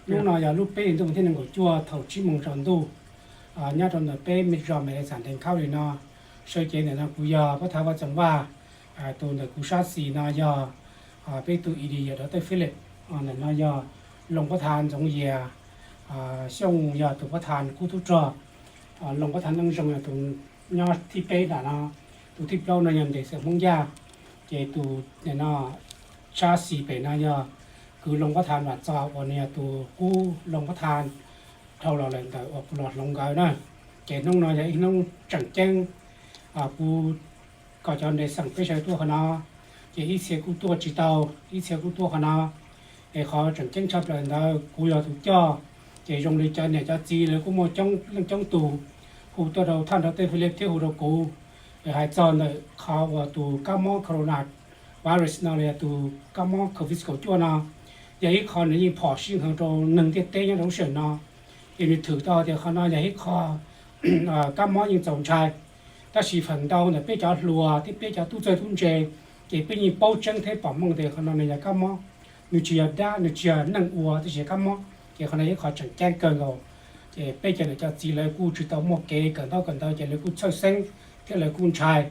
Hnub no yog lub peb hlis ntuj thib nees nkaum cuaj thaum tsib moos tsaus ntuj, nyob rau ntawm peb zos Mes Lis Xas Dees County no. Sawv cev ntawm no kuv yog Pab Thav Vaj Txoos Vaj, tus ntawm kuv sab xis no yog peb tus E D yog Dr. Philip, ntawm no yog Loos Pab Thav Ntxoov Yias, Xyooj yog tus Pab Thav Kub Tub Rog, Loos Pab Thav Neej Zoo yog tus nyob thib peb nram no, tus thib plaub no yog Ntes Xeem Hmoob Yaj, ces tus no sab xis pem no yog kwv Loos Pab Thav Vam Txos uas nws yog tus qub Loos Pab Thav dhau los lawm ntawm uas kuv los hloov nkawd na. Ces hnub no yog ib hnub tseem ceeb, kuv kom cov nres xeem peb sawv tuaj qhov no, ces ib txhia kuj tuaj tsis tau, ib txhia kuj tuaj qhov no. Es qhov tseem ceeb tshaj plaws ntawd kuv yog tus coj, ces zoo li cov niam cov txiv lawv kuj muaj coob leej coob tus hu tuaj rau thaj Dr. Philip thiab hu rau kuv, es hais txog ntawm qhov uas tus kab mob corona virus no los yog tus kab mob covid kaum cuaj no, yog ib qho nws yeej phom sij hawm rau neeg ntiaj teb nyob rau lub sij hawm no. Ces nws thwm tau tias qhov no yog ib qho kab mob yeej txaus ntshai, tab sis feem ntau ntawm peb cov hluas thiab peb cov tub txawj tub ntse, ces peb yeej paub tseeb thiab pom meej tias qhov no nws yog kab mob, nws tsis yog dab, nws tsis yog neeg ua, tab sis kab mob. Ces qhov no yog ib qho tseem ceeb kawg nkaus. Ces peb cov niam cov txiv lawv kuj tsis tau muaj kev kawm ntaub kawm ntawv, ces lawv kuj txhawj xeeb thiab lawv kuj ntshai.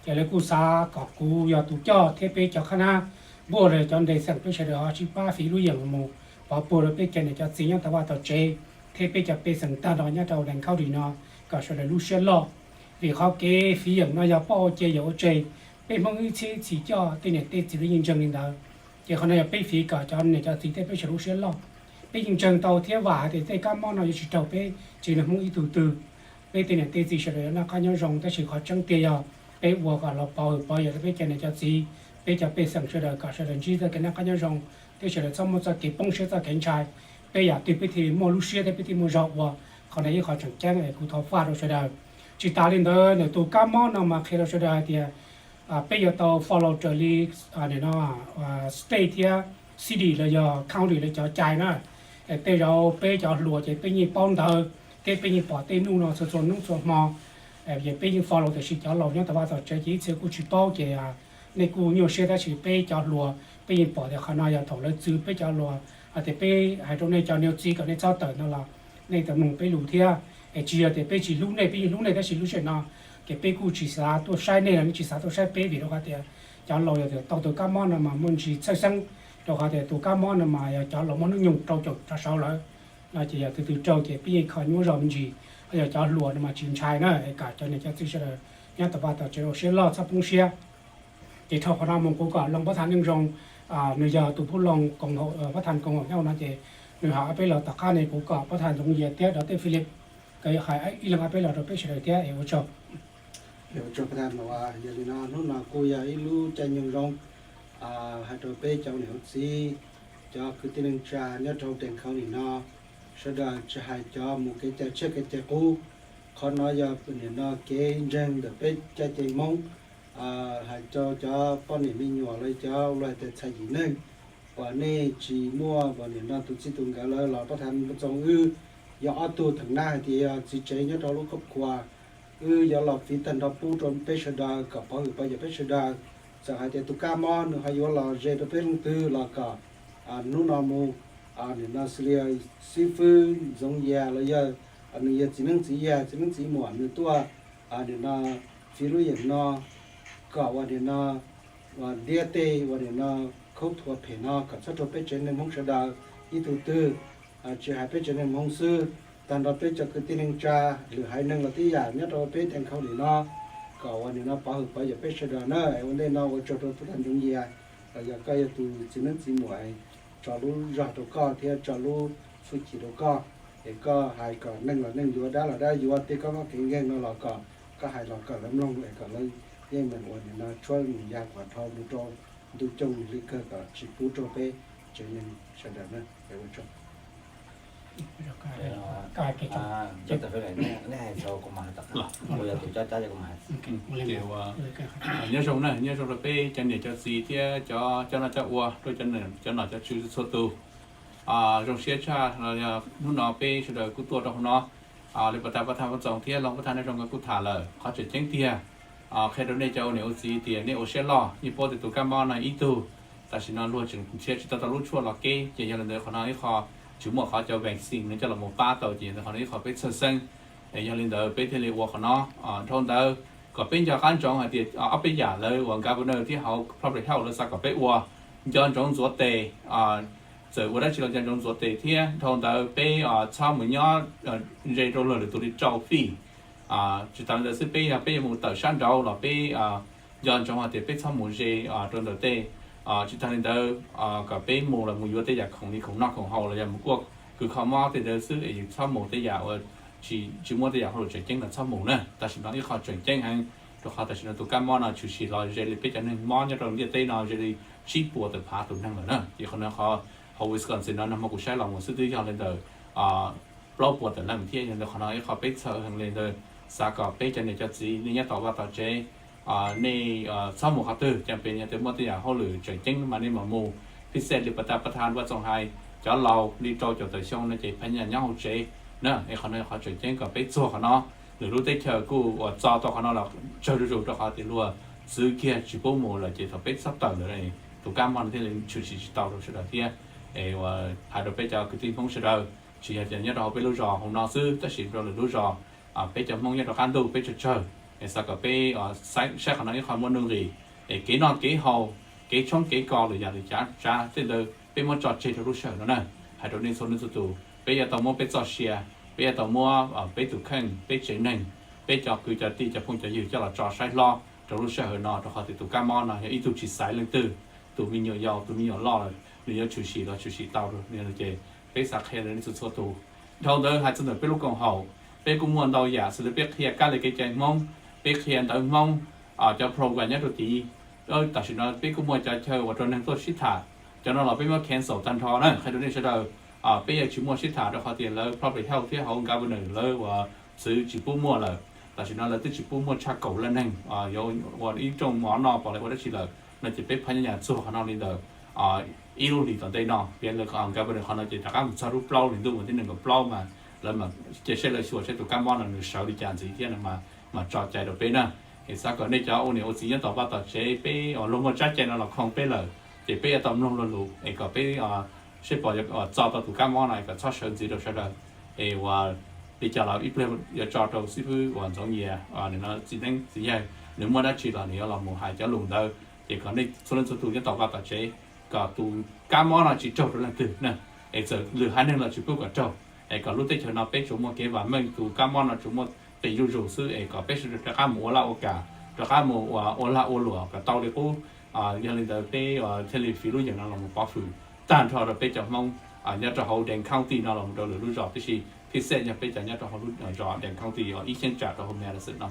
Ces lawv kuj xav kom kuv yog tus coj thiab peb cov qhab nab npuaj los cov nres xeem peb sawv daws ho sib pab fiv lub yeem mus pov puag rau peb cov niam cov txiv nyob tom vaj tom tsev thiab peb cov pej xeem tag nrho nyob rau Dees County no kom sawv daws lub siab loj. Vim qhov kev fiv yeem no yog poj ua cia yawm ua tseg, peb Hmoob ib txhiab ib txhis coj tej niam tej txiv lub yeej ntseeg li ntawd. Ces qhov no yog peb fiv kom cov niam cov txiv thiab peb sawv daws lub siab loj. Peb yeej ntseeg tau thiab vam hais tias tej kab mob no yuav tsis raug peb tsev neeg Hmoob ib tug twg. Peb tej niam tej txiv sawv daws yuav noj qab nyob zoo, tab sis qhov tseeb tiag yog peb ua kom los pov hwm pov yawm rau peb cov niam cov txiv, peb cov pej xeem sawv daws kom sawv daws ntsib txoj kev noj qab nyob zoo, thiab sawv daws txhob muaj txoj kev poob siab txoj kev ntshai. Peb yam twg peb thiaj li muaj lub siab thiab peb thiaj muaj zog ua. Qhov no ib qho tseem ceeb es kuv thov faj rau sawv daws. Tsis tas li ntawd, ntawm tus kab mob no mas qhia rau sawv daws hais tias peb yuav tau follow raws li no state thiab city los yog county lawv cov cai na. Tej zaum peb cov hluas ces peb yeej paub ntawv thiab peb yeej pom tej nuj no txhua txhua hnub txhua hmo. Ces peb yeej follow, tiam sis cov laus nyob tom vaj tom tsev ces ib txhia kuj tsis paub, ces nej kuj nyuaj siab, tab sis peb cov hluas peb yeej pom tias qhov no yog thaum lawv txwv peb cov hluas hais tias peb hais rau nej cov niam txiv kom nej txhob tawm no los nej tau mloog peb lus thiab. Es tsis yog tias peb tsis hlub nej, peb yeej hlub nej, tab sis lub sij hawm no ces peb kuj tsis xav tuaj saib nej los nej tsis xav tuaj saib peb, vim rau qhov tias cov laus yog tias tau tus kab mob no mas muaj ntsis txhawj xeeb, rau qhov tias tus kab mob no mas yog cov laus muaj hnub nyoog rau caum rov saud lawm no, ces yog tus twg raug ces peb yeej kho nyuaj zog me ntsis. Yog cov hluas no mas tsis ntshai na, es kom cov niam cov txiv sawv daws nyob tom vaj tom tsev rau siab loj txhob poob siab. Ces dhau qhov no mus kuv kom Loos Pab Thav Neej Zoo, nws yog tus phub loos Pab Thav Koom Haum nyob no ces nws hais ob peb los tom qab ne, kuv kom Pab Thav Ntxoov Yias thiab Dr. Philip nkawd hais ib leeg ob peb los rau peb sawv daws thiab es ua tsaug. Yog li no hnub no kuj yog ib lub caij nyoog zoo hais rau peb cov niam cov txiv, cov kwv tij neej tsa nyob rau Dees County no, sawv daws tsis hais cov mus kev cai tshiab kev cai qub. Qhov no yog nim no kev ntseeg ntawm peb cov cai Hmoob, hais rau cov poj niam me nyuam los cov luag hais tias txhais yim neeg, uas nej tsis muaj uas nim no tus txij tus nkawm lawm los Pab Thav Neej Zoo wb yog ob tug theem nab hais tias yog txiv tsev nyob rau lub khab khua, wb yuav los fiv tag nrho pub rau peb sawv daws kom pov hwm pov yawm peb sawv daws. Txawm hais tias tus kab mob nws ho yuav los ze rau peb leej twg los kom hnub no mus, nim no xws li xib fwb Ntxoov Yias los yog nws yog txiv neeb txiv yaig txiv neeb txiv muam nws tuaj nim no fiv lub yeem no kom uas nim no ntiab tej uas nim no khaub thuas phem no kom txhob raug peb tsev neeg Hmoob sawv daws ib tug twg. Tsis hais peb tsev neeg Hmoob xwb, tag nrho peb cov kwv tij neej tsa, lwm haiv neeg los tib yam nyob rau peb Dees County no, kom uas nim no pov hwm pov yawm peb sawv daws na. Ua ntej no ua tsaug rau Pab Thav Ntxoov Yias, los yog koj yog tus txiv neeb txiv muam, tso lub zog rau koj thiab tso lub hwj chim rau koj, es koj hais kom neeg los neeg yuav, dab los dab yuav, tej kab mob kev nkeeg no los kom koj hais los kom lawv mloog es kom lawv yeej meem uas nim no tshuab mus ya kom dhau mus rau ntuj cooj li kawg kom tsis pub rau peb tsev neeg sawv daws na. Ua tsaug. Nyob zoo na, nyob zoo rau peb cov niam cov txiv thiab cov, cov noj cov ua, rau cov nom cov tswv txhua tus. Zoo siab tshaj hnub no peb sawv daws kuj tuaj rau hauv no. Li pas tas Pab Thav Vaj Txoos thiab Loos Pab Thav Neej Zoo nkawd kuj tham lawm, qhov tseem ceeb tiag qhia rau nej cov ua niam ua txiv tias nej ua siab loj, yeej paub tias tus kab mob no ib tug, tam sim no luag tseem nrhiav tsis tau tau lub tshuaj los kev, ces yog li ntawd qhov no ib qho tsis muaj qhov cov vaccine no coj los mus pab tau ces ntawd qhov no ib qho peb txhawj xeeb. Yog li ntawd peb thiaj li ua qhov no. Dhau ntawd kom peb nco qab ntsoov hais tias ob peb yam lawv uas governor thiab hauv public health lawv xav kom peb ua, nco ntsoov ntxuav tes. Txawm ua dab tsi los nco ntsoov ntxuav tes thiab dhau ntawd peb txhob mus nyob ze rau luag lwm tus li rau fij. Tsis tas li ntawd xwb peb yog peb yuav mus tawm sab nraud los peb nco ntsoov hais tias peb txhob mus ze rau ntawm tej. Tsis tas li ntawd kom peb mus los mus yuav tej yam khoom li khoom noj khoom haus los yog mus kuaj kws kho mob tej ntawd xwb es txhob mus tej yam uas tsis tsis muaj tej yam hauj lwm tseem ceeb los txhob mus na. Tam sim no ib qho tseem ceeb heev, rau qhov tam sim no tus kab mob no tshwm sim los ze li peb cov neeg mob nyob rau ntiaj teb no ze li tsib puas tawm phav tus neeg lawm na. Ces qhov no qhov hauv Wisconsin no nag hmo kuv saib los mus xwb twb yog li ntawm plaub puas tawm leej thiab. Yog li ntawd qhov no ib qho peb txhawj heev li ntawd, xav kom peb cov niam cov txiv nej nyob tom vaj tom tsev, nej txhob mus qhov twg, cas pes yog tias muaj tej yam hauj lwm tseem ceeb mas nej mam mus. Phij xej li pas tas pas thas Vaj Txoos hais, cov laus li rau caum tawm xyoo no ces phaj nyaj nyob hauv tsev na. Es qhov no qhov tseem ceeb kom peb txuag qhov no. Lwm lub teb chaws kuj uas txo tau qhov no los tsawg zuj zus rau qhov tias luag txwv kiag tsis pub mus lawm ces thaum peb txhob tawm lawm tus kab mob no thiaj li tshwm sim tsis tau rau sawv daws thiab. Es uas hais rau peb cov kwv tij Hmoob sawv daws, tsis yog tias nyob rau hauv peb lub zos hauv no xwb tab sis rau lwm lub zos, peb cov Hmoob nyob rau qab ntuj peb tsawg tsawg, es xav kom peb saib qhov no ib qho muaj nuj nqis. Es kev noj kev haus, kev tshoob kev kos lwm yam lwm cav tsav tej ntawd peb muab tso tseg rau lub sij hawm no na. Hais rau nej txhua leej txhua tus, peb yuav tau muab peb txoj sia, peb yuav tau muab peb tus kheej, peb tsev neeg, peb cov kwv cov tij cov phooj cov ywg coj los tso saib hlob rau lub sij hawm no rau qhov tias tus kab mob no yog ib tug tsis xaiv leej twg, tus me nyuam yaus tus me nyuam loj lawm nws yuav tshwm sim los tshwm sim tau rau ces peb xav qhia rau nej txhua txhua tus. Dhau ntawd hais txog ntawm peb lub koom haum, peb kuj muaj ntau yam xws li peb qhia kab li kev cai Hmoob, peb qhia ntawv Hmoob, cov program nyob rau tid. Tam sim no peb kuj muaj cov chaw uas rau neeg tuaj sib tham, cov no los peb muab cancel tag nrho na. Qhia rau nej sawv daws, peb yuav tsis muaj sib tham rau qhov tias lawv public health thiab hauv governor lawv uas txwv tsis pub muaj lawm. Tam sim no lawv twb tsis pub muaj tshaj kaum leej neeg yuav ua ib rooj mov noj pom lawv ua dab tsi lawm no ces peb phaj nyaj txuag qhov no li ntawm ib lub hlis tom ntej no. Piav li governor qhov no ces rov qab mus txog lub plaub hlis ntuj vas thib nees nkaum plaub mas lawv mam cia saib lawv xyuas saib tus kab mob no nws sawv li cas ntxiv thiab no mas tso cai rau peb na. Es xav kom nej cov ua niam ua txiv nyob tom vaj tom tsev peb luag muaj tsab cai no los khoom peb lawm ces peb yuav tau mloog luag lus es kom peb seb puas txo tau tus kab mob no es kom txhob sawv ntxiv rau sawv daws. Es uas li cas los ib pliag yuav tso rau xib fwb uas Ntxoov Yias, nws no txiv neeb txiv yawg nws muaj dab tsi los nws yuav los mus hais cov lus ntawd ces kom nej txhua leej txhua tus nyob tom vaj tom tsev kom tus kab mob no tsis raug rau leej twg na. Es txawm lwm haiv neeg los tsis pub kom raug, es kom lub teb chaws no peb tsuas muaj kev vam meej, tus kab mob no tsuas muaj qis zuj zus xwb es kom peb sawv daws rov qab mus ua laj ua kam, rov qab mus ua lag ua luam kom tau li qub. Yog li ntawd peb thiaj li fiv lub yeem no los mus pov hwm tag nrho rau peb cov Hmoob nyob rau hauv Dane County no los mus rau lwm lub zos tib si, phij xej yog peb cov nyob rau hauv lub zos Dane County uas ib cheeb tsam rau hauv Madison no.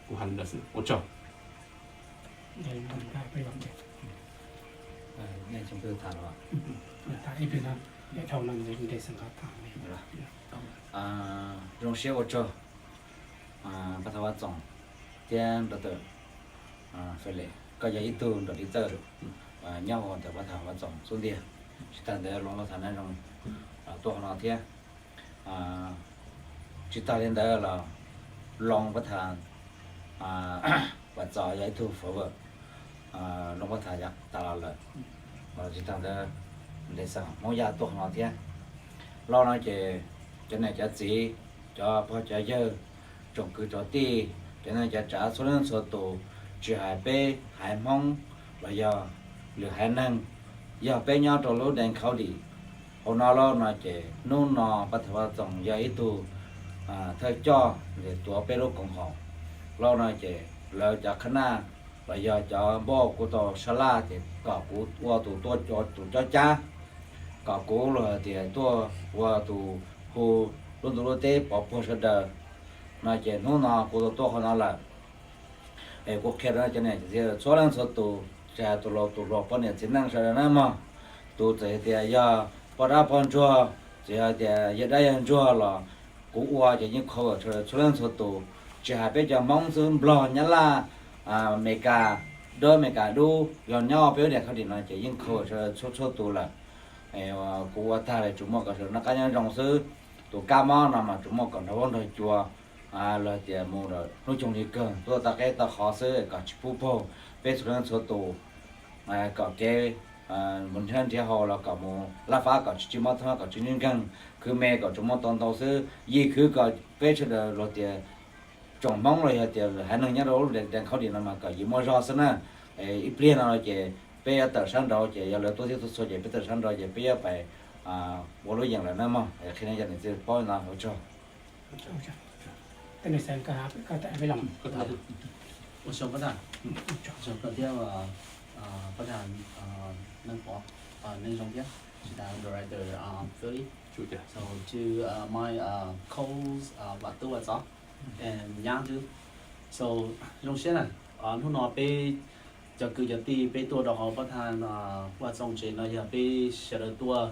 Kuv hais li ntawd xwb, ua tsaug. Zoo siab ua tsaug Pab Thawj Vaj Txoos thiab Doctor Felix, koj yog ib tug nrog li txawj nyob hauv ntawm Pab Thawj Vaj Txoos xub ntiag. Tsis tas ntawd Looj Pab Thawj Nab Zoo los tuaj qhov no thiab. Tsis tas li ntawd los Looj Pab Thawj Vaj Txoos yog ib tug forward Looj Pab Thawj tas los lawm. Tsis tas ntawd ntes xeem Hmoob Yaj tuaj qhov no thiab. Los no ces cov niam cov txiv, cov pog cov yawg, tsoom kwv tsoom tij, cov neej cov tsav txhua leej txhua tus, tsis hais peb haiv Hmoob los yog lwm haiv neeg, yog peb nyob rau lub Dane County hauv no los no ces hnub no Pab Thawj Vaj Txoos yog ib tug thawj coj tuav peb lub koom haum. Los no ces lawv cov khab naj los yog cov npauj kuj tau sab laj tias kom kuv ua tus tuaj ua tus cob cab, kom kuv los hais tias tuaj ua tus hu lub ntuj lub teb pov puag sawv daws. No ces hnub no kuv tau tuaj qhov no lawm. Es kuv qhia rau cov niam txiv txhua leej txhua tus, tsis hais tus laus tus hluas poj niam txiv neej sawv daws na mog, tus txawm hais tias yog poj dab poj ntsuag, txawm hais tias yawg dab yawg ntsuag los kuv ua ces yeej cover sawv daws txhua leej txhua tus, tsis hais peb cov Hmoob xwb, Nplog, Nyab Laj, Amelikas dub, Amelikas dub, yog nyob peb lub niam khab dim no ces yeej cover sawv daws txhua txhua tus lawm. Kuv ua tag lawm tsuas muaj kom sawv daws noj qab nyob zoo xwb. Tus kab mob no mas tsuas muaj kom nrog huab nrog cua, los tias mus hnub coog li kawg tuaj tau qeb tau qhov xwb kom tsis pub paug peb txhua leej txhua tus, kom kev mus nrhiav nrhiav haus los kom mus laj fab kom tsis tsis mob thab kom tsis nkeeg, khwv me kom tsuas muaj tau ntau xwb, yim khwv kom peb sawv daws los tias tsoom Hmoob los yog tias haiv neeg nyob rau lub dees khaub dim no mas kom yim muaj zog xwb na. Ib pliag no ces peb yuav tawm sab nraud ces yog lawv tuaj thiab tuaj txhua ces peb tawm sab nraud ces peb yuav pais ua lub yeem lawm na mog. Qhia no yog niam txiv paub no ua tsaug. Ua tsaug pab tham, ua tsaug koj thiab pab tham, Neej Pov, Neej Zoo thiab, tsis tas director Philly, so to my co-host Vam Tub Vam Txov and Nyab Tub. So zoo siab na, hnub no peb cov kwv cov tij peb tuaj rau hauv pab tham Vaj Txoo tsev no yog peb sawv daws tuaj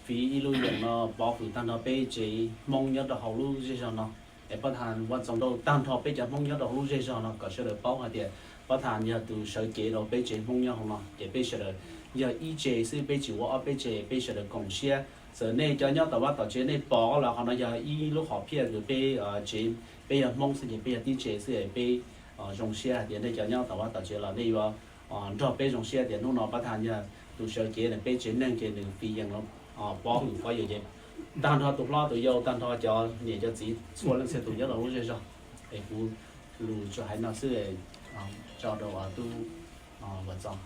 fiv ib lub yeem no pov hwm tag nrho peb tsev Hmoob nyob rau hauv lub zej zog no. Es pab tham Vaj Txoo rau tag nrho peb cov Hmoob nyob rau hauv lub zej zog no kom sawv daws paub hais tias pab tham yog tus sawv cev rau peb tsev Hmoob nyob hauv no ces peb sawv daws yog ib tsev xwb, peb tsis ua ob peb tsev, peb sawv daws koom siab. Txawm nej cov nyob tom vaj tom tsev nej pom los qhov no yog ib lub hom phiaj kws peb tsev, peb yog Hmoob xwb ces peb yog tib tsev xwb es peb zoo siab hais tias nej cov nyob tom vaj tom tsev los nej yuav nrog peb zoo siab tias hnub no pab tham yog tus sawv cev peb tsev neeg ces nws fiv yeem los pov hwm pov hwm ces tag nrho tus hlob tus yau tag nrho cov niam cov txiv txhua leej txhia tus nyob rau lub zej zog. Es kuv lus tsuas hais no xwb, tso rau tub Vam Txoo.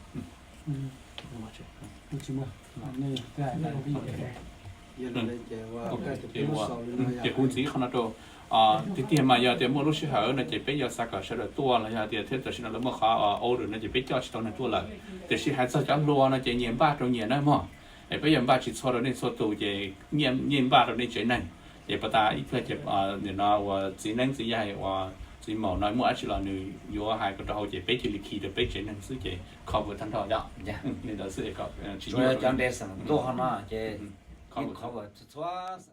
Ces kuv ntxiv qhov no rau, tiag tiag mas yog tias muaj lub sij hawm no ces peb yuav xav kom sawv daws tuaj los yog tias thiab tam sim no lawv muaj qhov order no ces peb coj tsis tau neeg tuaj lawm. Tiam sis hais txog cov hluas no ces nyias npaj rau nyias na mog. Es peb yuav npaj tsis txhua rau nej txhua tus ces nyias npaj rau nej tsev neeg. Ces pab tham ib pliag ces nim no uas txiv neeb txiv yaig uas txiv maum no muaj dab tsi los nws yuav hais rau hauv ces peb cia li khi rau peb tsev neeg xwb ces cover tag nrho yom. Li ntawd xwb kom tsis cov ntes xeem tuaj qhov no ces cover txhua txhua.